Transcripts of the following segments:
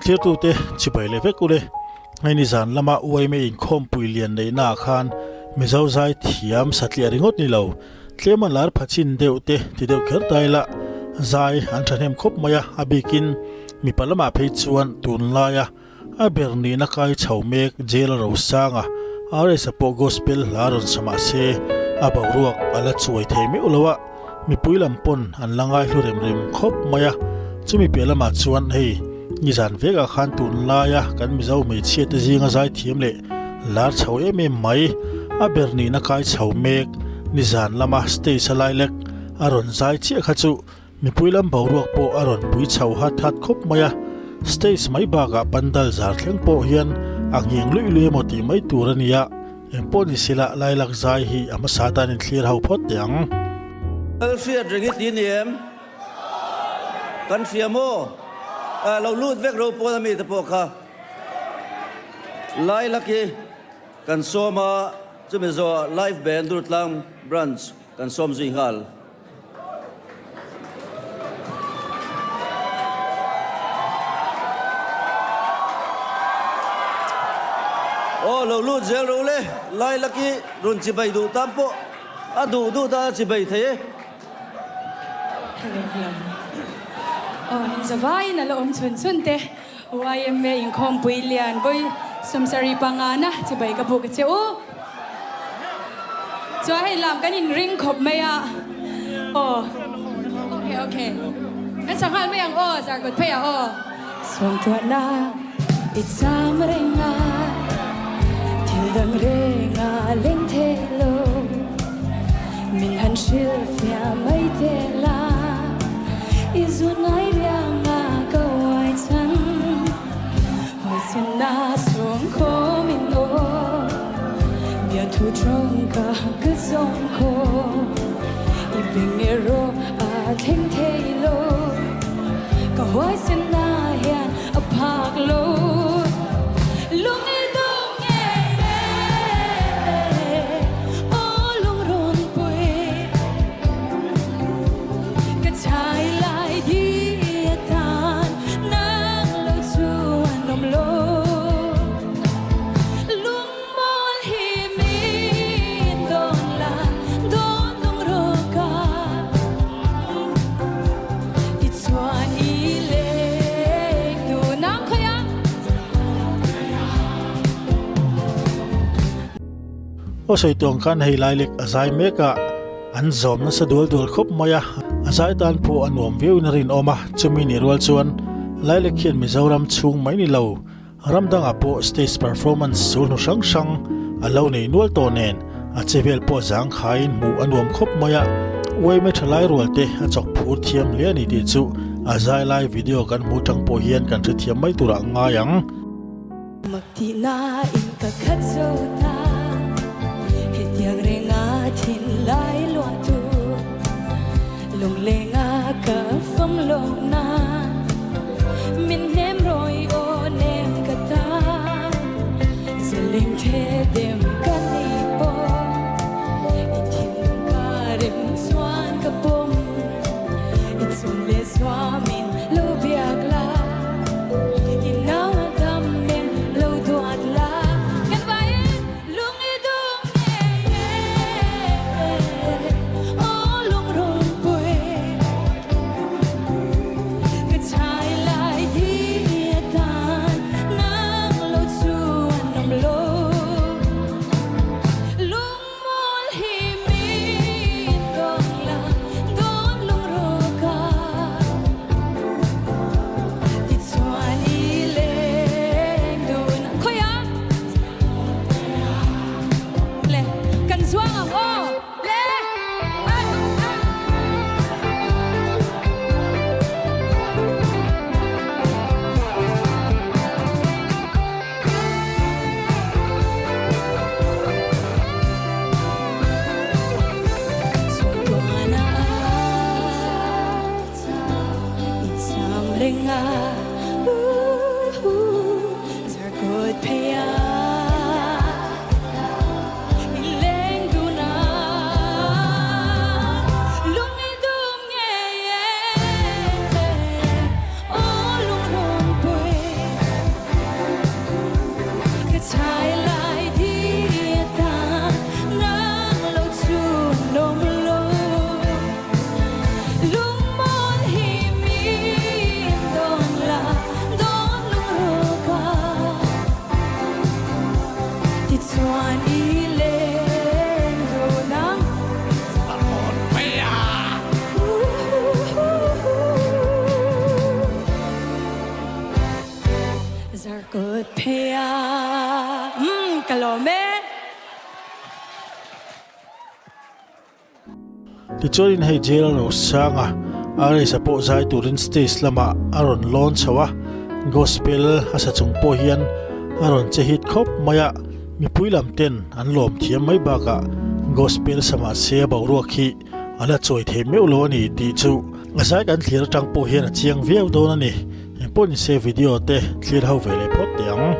Thlirtute chibai leh vek ule. Hei ni zan lama YMA inkhawmpui lian neihna ah khan Mizo zai thiam satliah ringawt ni lo, tlem a lar phachin deuh te ti deuh kher ta ila zai an thahnem khawp mai a, a bikin mipa lamah phei chuan tunlaia a ber nihna kai chho mek Jail Rosanga RS-a pawh gospel hla rawn sa mah se a boruak a la chuai thei meuh lo a, mipui lam pawn an la ngaihlu rem rem khawp mai a, chumi piah lamah chuan hei nizan vekah khan tunlaia kan Mizo hmeichhia te zinga zaithiam leh lar chho em em mai a ber nihna kai chho mek nizan lama stage a lailek a rawn zai chiah kha chu Mipui lam boruak pawh a rawn pui chho hat hat khawp mai a, stage mai bakah pandal zar thleng pawh hian a nghing luih luih emaw tih mai tur a ni a, engpawh ni sila lailak zai hi a hmasa tan in thlir ho phawt teh ang. Kal hriat reng hi ti ni em? Kan hria maw? Lo lut vek ro pawn ami te pawh kha lailak hi kan sawm a, chumi zawhah Life Band Durtlang Branch kan sawm zui nghal. Aw lo lut zel ro le, Lailak i rawn chi bai duh tan pawh a duh duh tan a chi bai thei e. Hello hello. Aw in zavaiin a la awm chhun chhun te YMA inkhawmpui lian vawi 75 na chibai ka buk a che u. Chuan hei lam kan in ring khawp mai a aw ok ok kan sa nghal mai ang aw zarkawt phei ah aw. Suangtuahna i cham reng a, thil dang reng a leng thei lo, min han hrilh fiah mai teh la, i zun ngai riang a ka uai chhan. Hawisinna sawm khawm in aw, biathu tawngka ka zawng khaw. I beng erawh a thleng thei lo, ka huaisinna hian a phak lo. Lung i dawm ngei e, aw lungrunpui. Ka chhai lai di atan nang lo chu an awm lo. Lungmawl hi min dawn la dawn lung rawk a tichuan i leng dun ang khawi a. Aw sawi tuang khan hei lai lek a zai mek a. An zawm nasa dual dual khawp mai a, a zai tan pawh a nuam viauin a rinawm a, chumi ni rual chuan Lailek hian Mizoram chhung mai ni lo, ram dangah pawh stage performance sulhnu hrang hrang a lo nei nual tawh nen a che vel pawh zangkhaiin hmuh a nuam khawp mai a, uaime thalai rual te a chawk phur thiam hle a ni tih chu a zai lai video kan hmuh tang pawh hian kan hrethiam mai turah ngai ang. Mak tihna in ka khat zo ta, hetiang renga thinlai luah tu, lunglenga ka fam lohna, min hnem rawi aw nem ka ta, zaleng the dem ka ni pawh, i thinlung ka rem chuan ka pawm, i chum leh zuamin lo biak la. Zarkawt phei a umm ka lawm e. Tichuanin hei jail a lo sang a, RS-a pawh zai turin stage lamah a rawn lawn chho a, gospel a sa chung pawh hian a rawn che hit khawp mai a, mipui lam ten an lawm thiam mai bakah gospel sa mahse a boruak hi a la chawi thei meuh lo a ni tih chu a zai kan thlir atang pawh hian a chiang viau dawn a ni. Engpawh nise video te thlir ho ve leh phawt teh ang.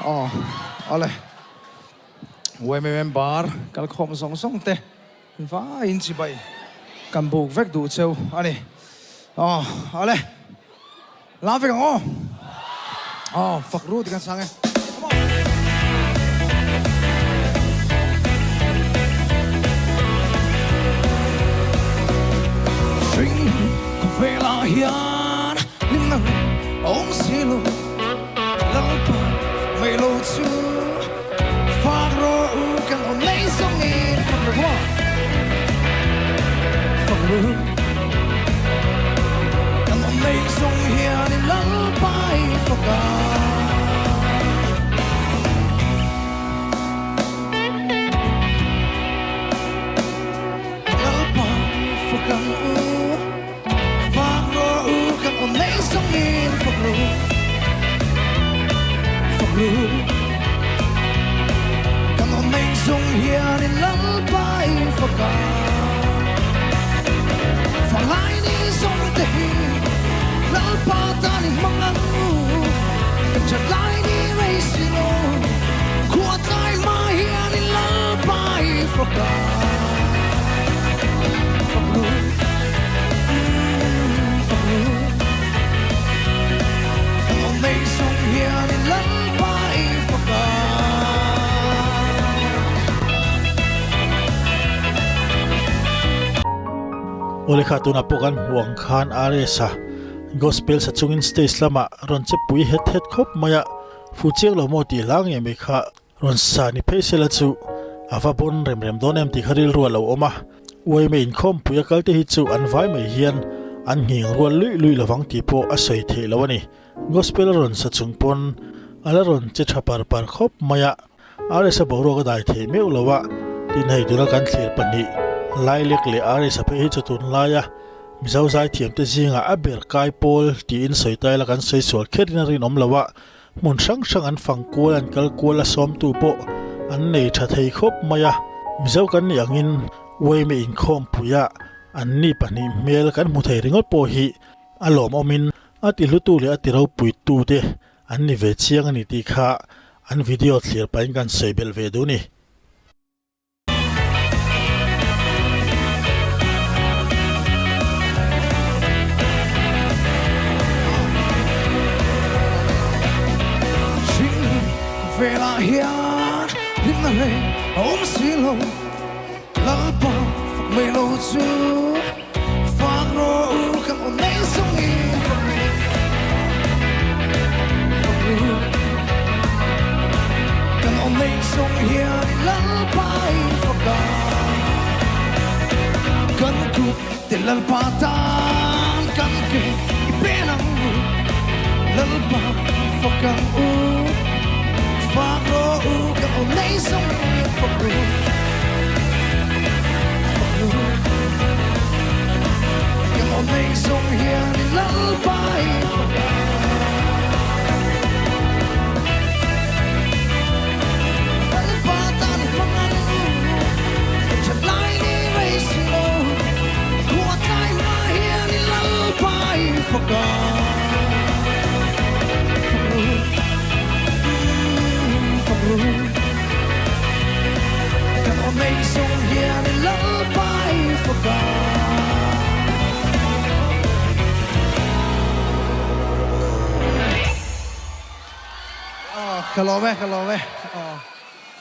Aw awle yma member kalkhawm zawng zawng te vaiin chibai kan buk vek duh cheu a ni. Aw awle. Lam vek ang aw. Aw fak ru ti kan sang e. Come on. Hring khawvelah hian hlimna a awm si lo, Lalpa mai lo chu fak rawh u kan awm nei zawngin fak ru. Come on. Fak ru. Kan awm neih zawng hian i Lalpa i fak a. Lalpa fak ang u, fak rawh u, kan awm neih zawngin fak ru, fak ru. Kan awm neih zawng hian i Lalpa i fak a. Fanglai ni zawng te hi Lalpa tan i hmang ang u, kan that lai ni rei si lo, khua tlai hma hian i Lalpa i fak a, fak ru, fak ru. Kan awm nei zawng hian i Lalpa i fak a. Awle kha tunah pawh kan hmuh ang khan RS-a Gospel sa chungin stage lamah rawn che pui het het khawp mai a, fu chiang lo maw tih hla ngei mai kha rawn sa ni phei sela chu a va bawn rem rem dawn em tih kha rilru a lo awm a. Uaime inkhawmpui a kal te hi chu an vai mai hian an nghing rual luih luih lovang tih pawh a sawi theih lo a ni. Gospel a rawn sa chung pawn a la rawn che tha par par khawp mai a. RS-a boruak a dai thei meuh lo a, tin hei tuna kan thlir pahnih, Lailek leh RS-a phei hi chu tunlaia Mizo zaithiamte zingah a ber kai pawl tiin sawi ta ila kan sawi sual kherin a rinawm lo a, hmun hrang hrang an fang kual an kal kual a sawmtu pawh an nei tha thei khawp mai a, Mizo kan nih angin Uaime inkhawmpuia anni pahnih hmel kan hmu thei ringawt pawh hi a lawmawmin a tihlutu leh a tiropuitute An ni ve chiang a ni tih kha an video thlir pahin kan sawi belh ve duh a ni. Hring velah hian hlimna reng a awm si lo, Lalpa fak mai lo chu fak rawh u kan aw nei zawngin fak ru fak ru kan aw nei zawng hian i Lalpa i fak a kan kut te Lalpa tan kan ke i pen ang u Lalpa fak ang u fak rawh u kan aw nei zawngin fak ru. Ka lawm e, ka lawm e.